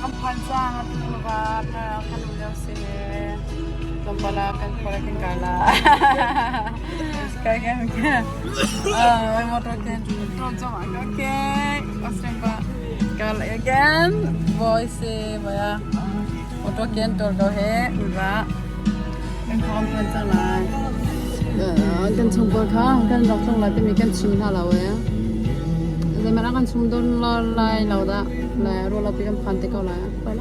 Kan phan cang atu va kan um lio si. Tlawmpal ah kan khua kan kai la. Kai kan kan. Ah, motor can okay. Australia kal again. Voice vaya. Motor can tor ko he va. Kan khua kan phan cang lai. Kan chung pawl kha kan rak tlung lai timi kan chim hna lo ee. Zeihmanh ah kan chim dawn lai lo dah. Le ruahlopi kan phan te ko lai. Pa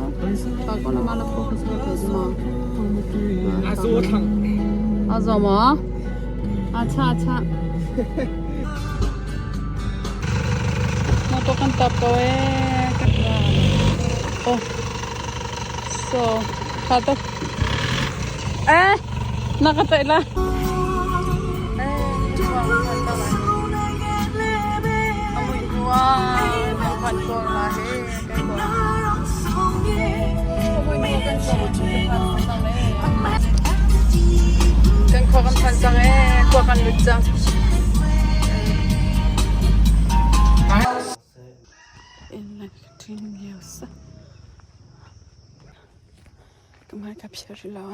ko la ma la phu ka sa te ma. A zaw thlang. A zaw maw? A cha cha. Motor kan tap ko ee. Oh. So, tha tuk. Eh, na ka taih la. Kan khua kan phan cang ee, khua kan lut cang. In 19 years. Ka hmai ka phiar rih lo.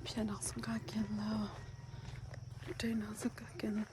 Phiarnak zong kaa ken lo. Ṭainak zong kaa ken lo.